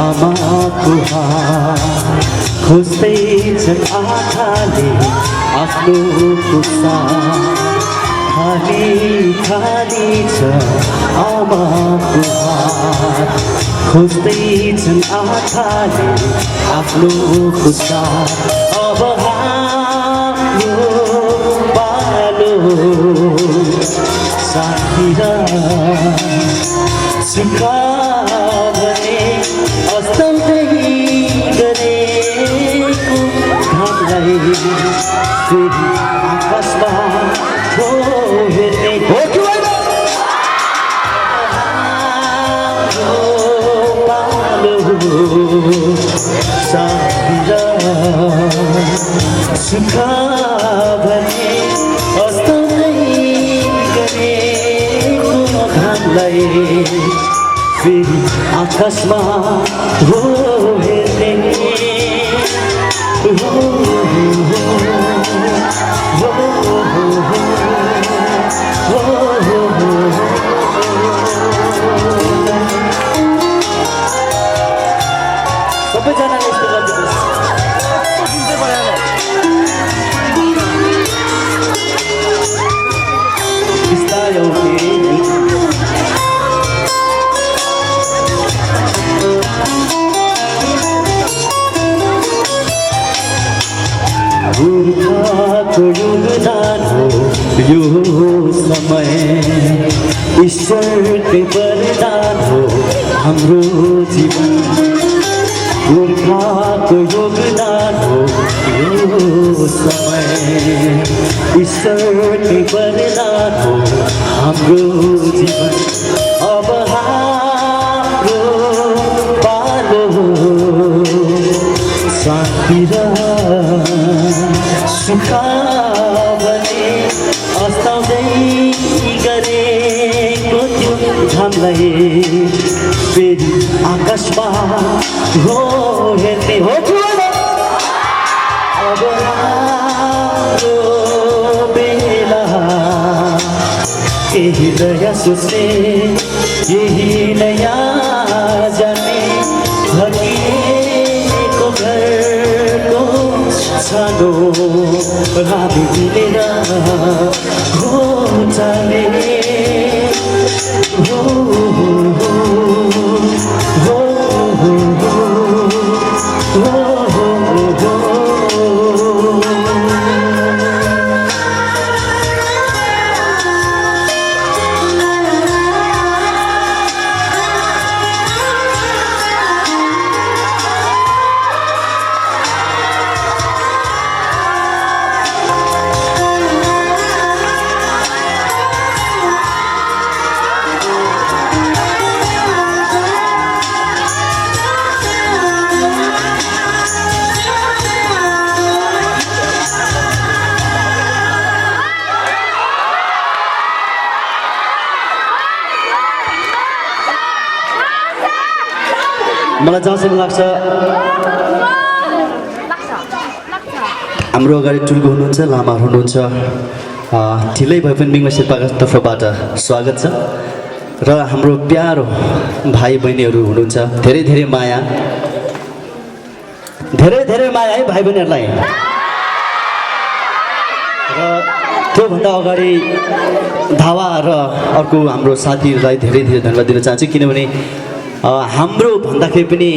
आमाको हात खोज्दै छन् आँखाले आफ्नो खुसा खाली खाली छ आमाको हात खोज्दै छन् आँखाले आफ्नो खुसा अब हाम्रो पालो साथी र सुखा भने अस्ताउँदै गरेको घामलाई फेरि आकाशमा हो हेर्ने हो कि होइन पालो साथी र सुख भने अस्ताउँदै गरेको घामलाई फेरि आकाशमा हो हेर्ने सबैजनाले यस्तो गरिदिनुहोस् बिस्तारै पुर्खाको योगदान हो यो समय ईश्वरकै वरदान हो हाम्रो जीवन पुर्खाको योगदान हो यो समय ईश्वरकै वरदान हो हाम्रो जीवन अब हाम्रो पालो शान्ति र सुख भने अस्ताउँदै गरेको त्यो घामलाई फेरि आकाशमा हो हेर्ने हो अब हाम्रो बेला केही नयाँ सोच्ने केही नयाँ जाने भनिएको घरको छानो हामी मिलेर हो जाने हो मलाई जहाँसम्म लाग्छ हाम्रो अगाडि टुल्को हुनुहुन्छ लामा हुनुहुन्छ ढिलै भए पनि मिङ्मा शेर्पाको तर्फबाट स्वागत छ र हाम्रो प्यारो भाइ बहिनीहरू हुनुहुन्छ धेरै धेरै माया है भाइ बहिनीहरूलाई र त्योभन्दा अगाडि धावा र अर्को हाम्रो साथीहरूलाई धेरै धेरै धन्यवाद दिन चाहन्छु किनभने हाम्रो भन्दाखेरि पनि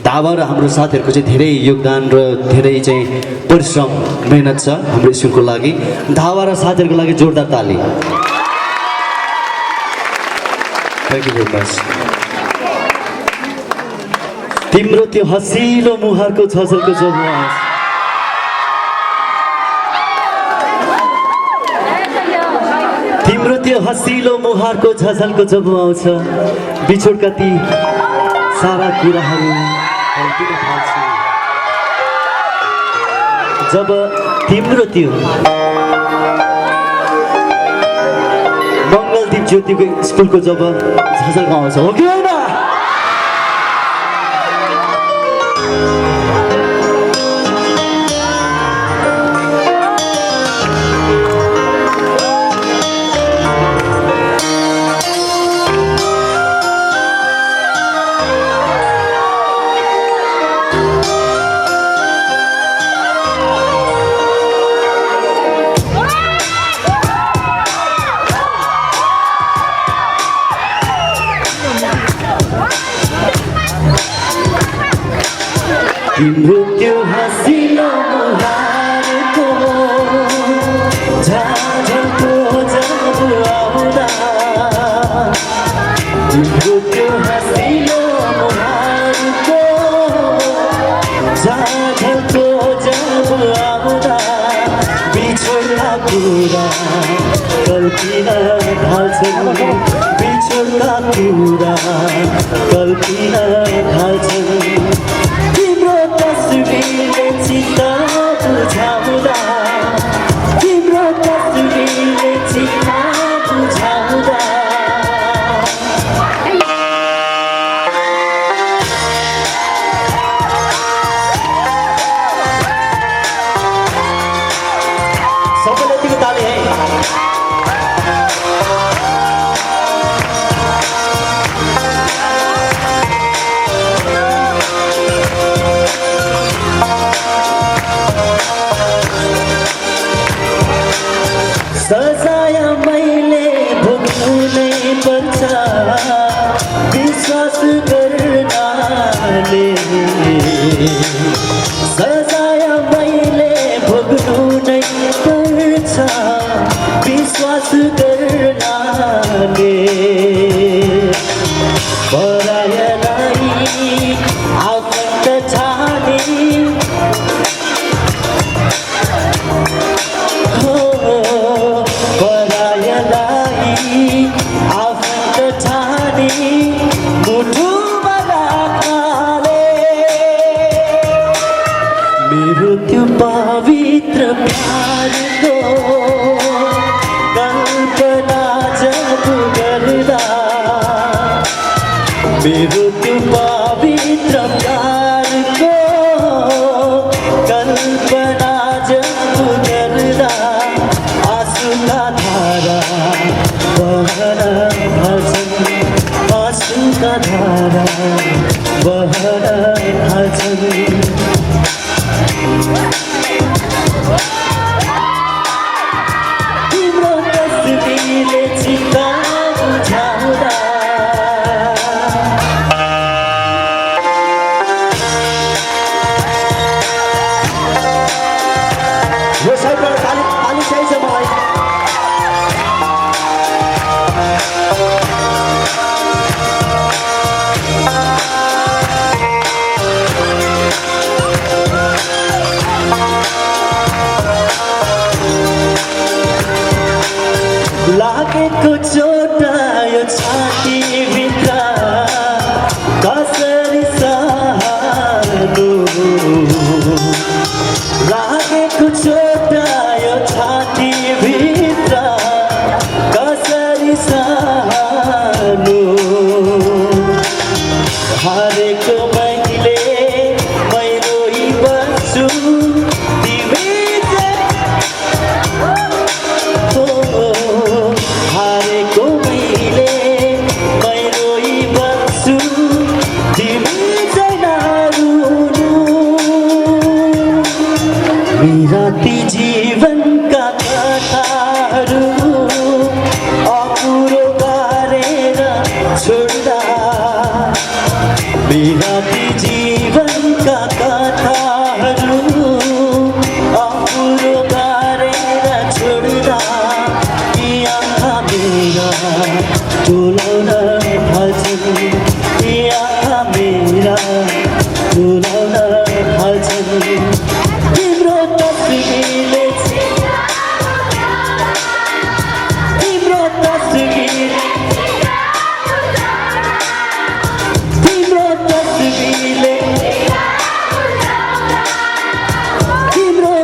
धावा र हाम्रो साथीहरूको चाहिँ धेरै योगदान र धेरै चाहिँ परिश्रम मेहनत छ हाम्रो स्कुलको लागि धावा र साथीहरूको लागि जोरदार ताली थ्याङ्क यू भेरी मच तिम्रो त्यो हसिलो मुहारको छलको जब तिम्रो त्यो हसिलो मुहारको झझलको जब आउँछ बिछोडका ती सारा कुराहरू जब तिम्रो त्यो मङ्गलदीप ज्योतिको स्कुलको जब झलक आउँछ हो कि होइन तिम्रो त्यो हँसिलो मुहारको झाझल्को जब आउँदा तिम्रो त्यो हँसिलो मुहारको झाझल्को जब आउँदा बिछोडका कुरा कल्पिन थाल्छन् बिछोडका कुरा कल्पिन थाल्छन् तस्बिरले चित्त बुझाउँदा तिम्रो तस्बिरले चित्त बुझाउँदा सबैले यतिको ताली है सजाय मैले भोग्नु नै पर्छ विश्वास गर्नाले सजाय मैले भोग्नु नै पर्छ विश्वास गर्नाले परायलाई आफन्त ठाने मेरो त्यो पवित्र प्यारको कल्पना जब गर्दा मेरो त्यो पवित्र प्यारको कल्पना जब गर्दा आँसुका धारा बहन थाल्छन् आँसुका धारा बहन थाल्छन् तिम्रो तस्बिरले चित्त बुझाउँदा यो साइडबाट ताली चाहिन्छ मलाई लागेको चोट यो छातीभित्र कसरी सहनु लागेको चोट यो छातीभित्र कसरी सहनु हारेको मैले रोइ बस्छु हारेको मैले रोइ बस्छु तिमी चाहिँ नरुनु मेरा ती जीवनका कथाहरू अपुरो गरेर छोड्दा मेरा ती जीवनका कथाहरू अपुरो गरेर छोड्दा यी आँखा मेरा डोलाउन थाल्छन् यी आँखा मेरा डोलाउन थाल्छन् तिम्रो तस्बिरले तिम्रो तस्बिर तिम्रो तस्बिरले तिम्रो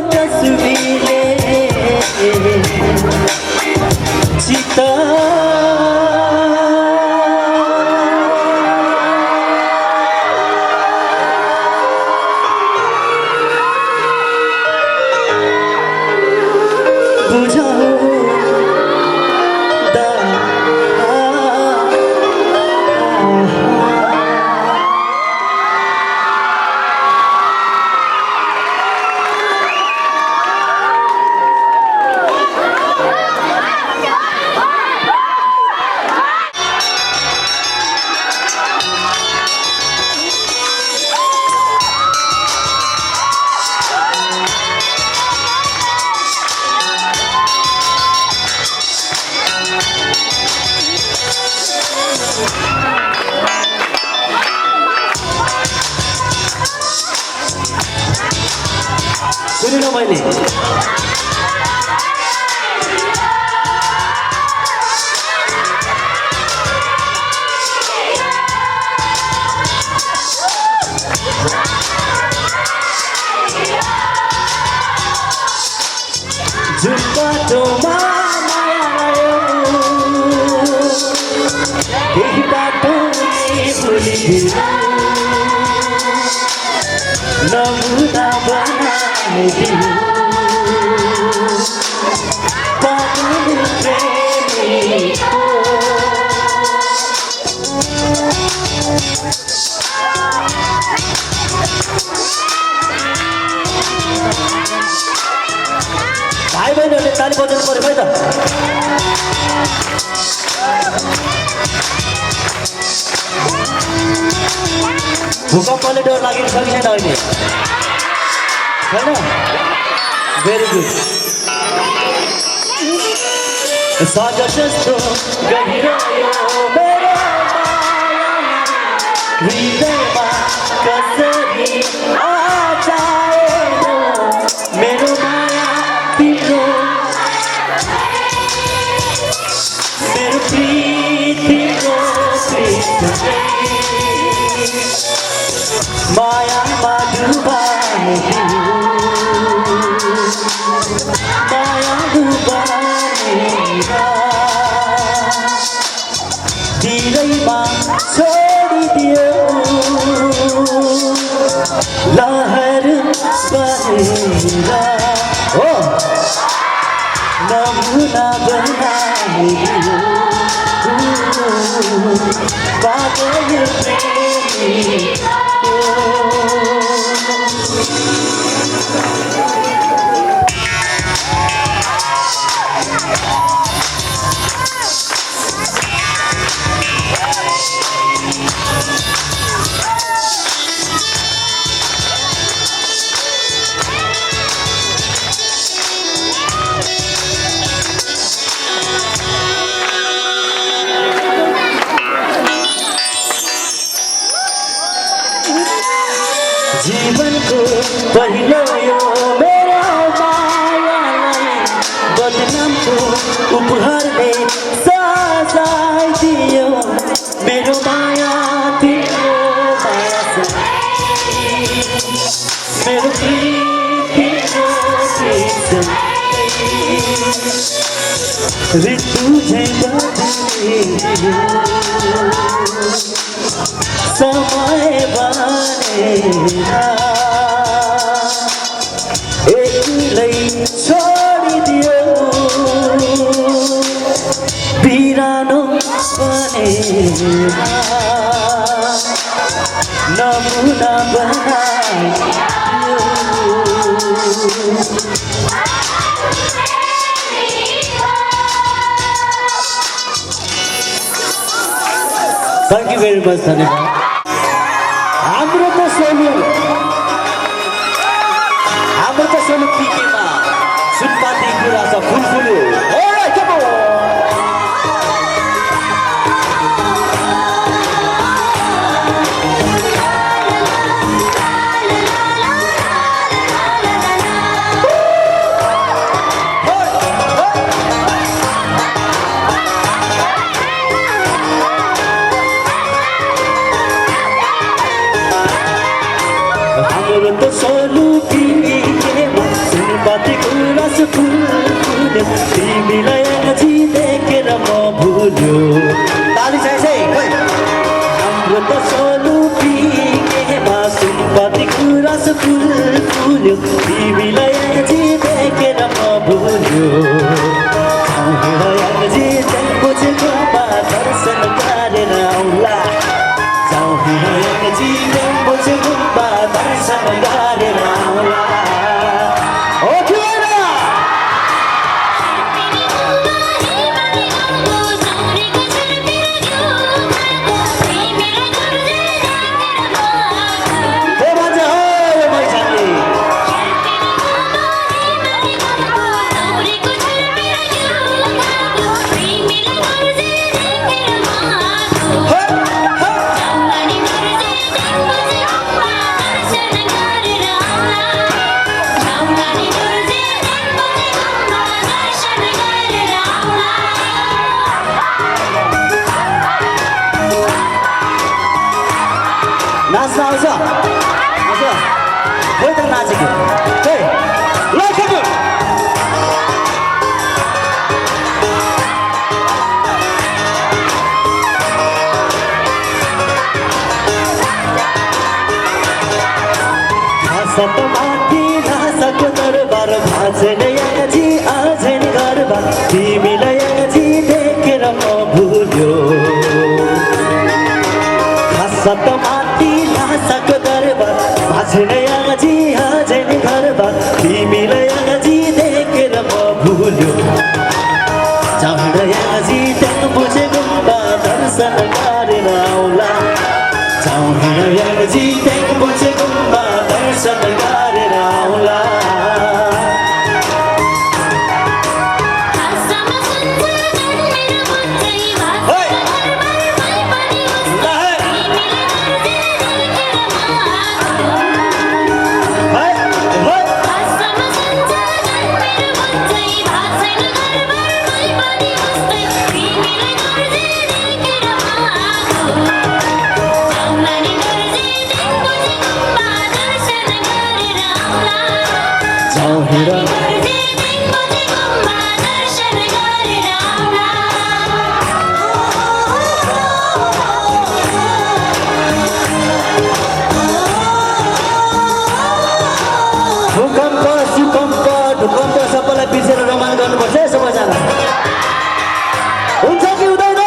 देखाउँ मैले जुन बाटोमा माया आयो त्यही बाटो भुलिदियो नमुना बनाइदियो पागल प्रेमीको भाइ बहिनीहरूले ताली बजाउनु पर्यो है त भूकम्पले डर लागेको छ कि छैन अहिले छैन भेरी गुड सागर जस्तो गहिरो मेरो हृदयमा कसरी आउँछ मेरो माया तिम्रो मेरो प्रीतिको मायामा डुबाइदियो माया डुबाएर तिरैमा छोडिदियो लहर बनेर हो नमुना बनाइदियो पागल प्रेमीको जीवनको पहिलो यो मेरो मायालाई बदनामको उपहारले सजाइदियो मेरो माया तिम्रो माया मेरो प्रीतिको ऋतु झैँ बदलियो समय बनेर एक्लै छोडिदियो बिरानो बनेर नमुना बनाइदियो Thank you very much, धन्यवाद हाम्रो त सोनु पिकेमा सुनपाती कुरा छ फुलफुल्यो हाम्रो त सोनु पिकेमा सुनपातीको रस फुल्यो तिमीलाई अझै देखेर म भुल्यो ताली चाहिँ हाम्रो त सोनु पिकेमा सुनपातीको रस फुल्यो तिमीलाई अझै देखेर म भुल्यो अझै बुझेको दर्शन गरेर आउला जीवन बुझेको दर्शन गरेर आउला हो कि होइन आउँछ खोइ त नाचेको ल कपुर सतमाथि भाषाको दरबार भाँचेन याजी आजन घरबार तिमीलाई याजी देखेर म भुल्यो सतमाथि भाषाको दरबार भाँचेन याजी आजन घरबार तिमीलाई याजी देखेर म भुल्यो चाँड याजी त्यहाँ बुझे गुम्बा दर्शन गरेर आउला चाँड याजी त्यहाँ बुझे गुम्बा दर्शन गरेर आउला भूकम्प सबैलाई बिर्सेर रमाइलो गर्नुपर्छ है सबैजना हुन्छ कि हुँदैन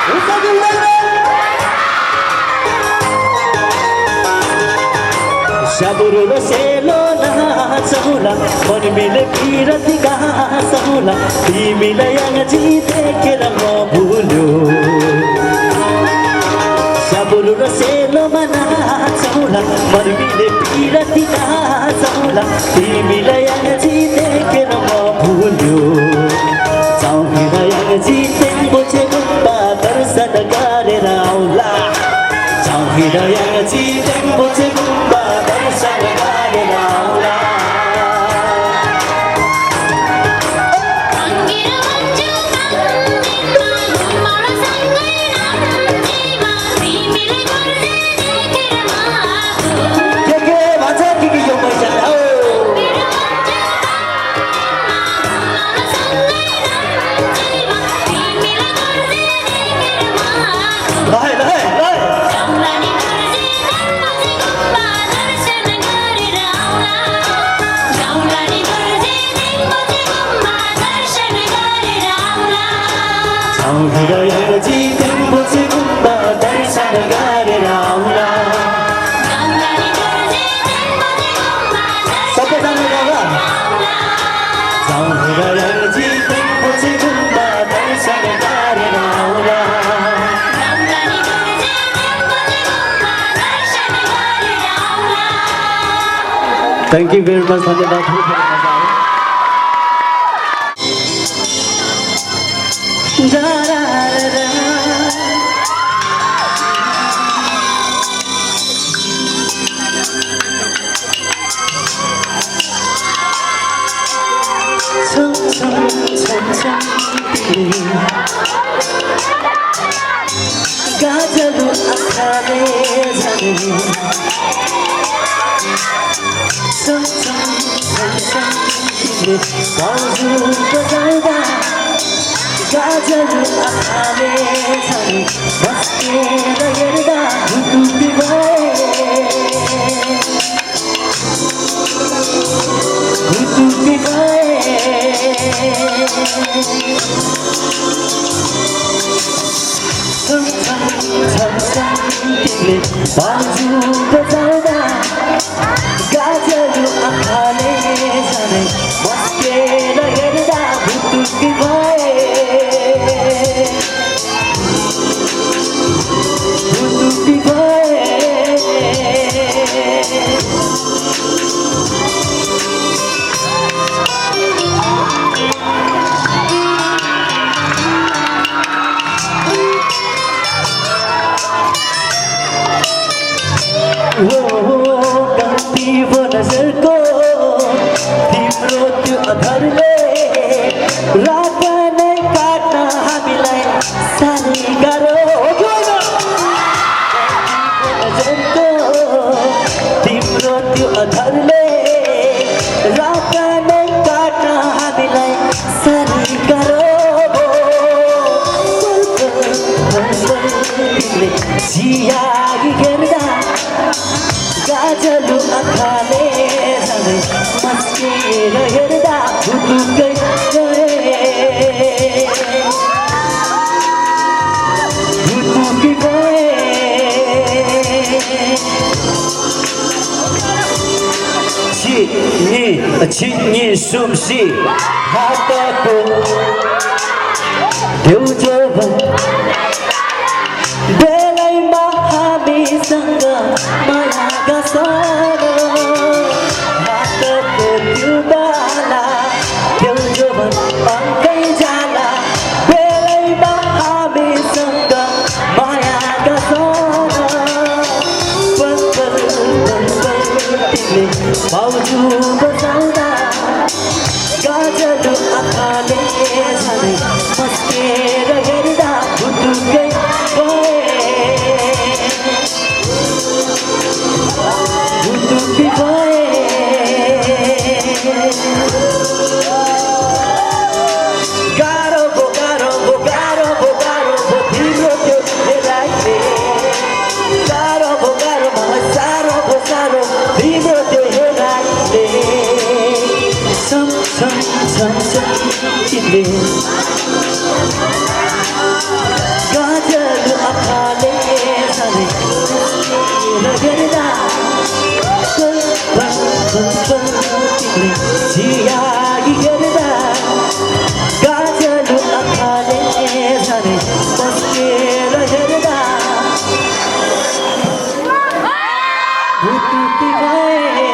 हुन्छ कि हुँदैन स्याबुरो र सेलो नाचौला मन मिले पिरती गाँसौला तिमीलाई याजी देखेर म भुल्यो स्याबुरो र सेलोमा नाचौला मन मिले पिरती गाँसौला तिमीलाई याजी देखेर म भुल्यो चाउमिन याजी त्यहाँ बुझे गुम्बा दर्शन गरेर आउला चाउमिन याजी त्यहाँ बुझे गुम्बा दर्शन गरेर आउला याजी त्यहाँ बुझे गुम्बा दर्शन गरेर आउला सबैजना गाउँला याजी त्यहाँ बुझे गुम्बा दर्शन गरेर आउला थ्याङ्क यू भेरी मच धन्यवाद गाजलु आँखाले झरे बाजु बजाउँदा गाजलु आँखाले झरे बस्केर हेर्दा हुटुटी भए हुटुटी भए बाजु बजाउँदा गाजलु आँखाले झरे बस्केर हेर्दा हुटुटी भए हुटुटी भए कम्ती भो नजरको तिम्रो त्यो अधरले रात नै काट्न हामीलाई साह्रै गाह्रो हो नजरको जियागी हेर्दा गाजलु आँखाले झनै मस्केर हेर्दा हुटुक्कै गए हुटुक्कै गए छिन्नी सुम्सी हातको देउजो बेलैमा हामीसँग मायाका सन हातको त्यो बाला देउजो पक्कै जाला बेलैमा हामीसँग मायाका सन पल पल पल पल तिमीले भाउजू बजाउँदा गाजलु आँखाले झनै मस्केर हेर्दा हुटुक्कै गए हुटुक्कै गए गाह्रो भो गाह्रो भो गाह्रो भो गाह्रो भो तिम्रो त्यो हेराइले गाह्रो भो गाह्रो मलाई साह्रो भो साह्रो तिम्रो त्यो हेराइले छम छम छम छम तिमीले गाजलु आँखाले झनै मस्केर हेर्दा पल पल पल पल तिमीले जियागी हेर्दा गाजलु आँखाले झनै मस्केर हेर्दा हुटुक्कै गए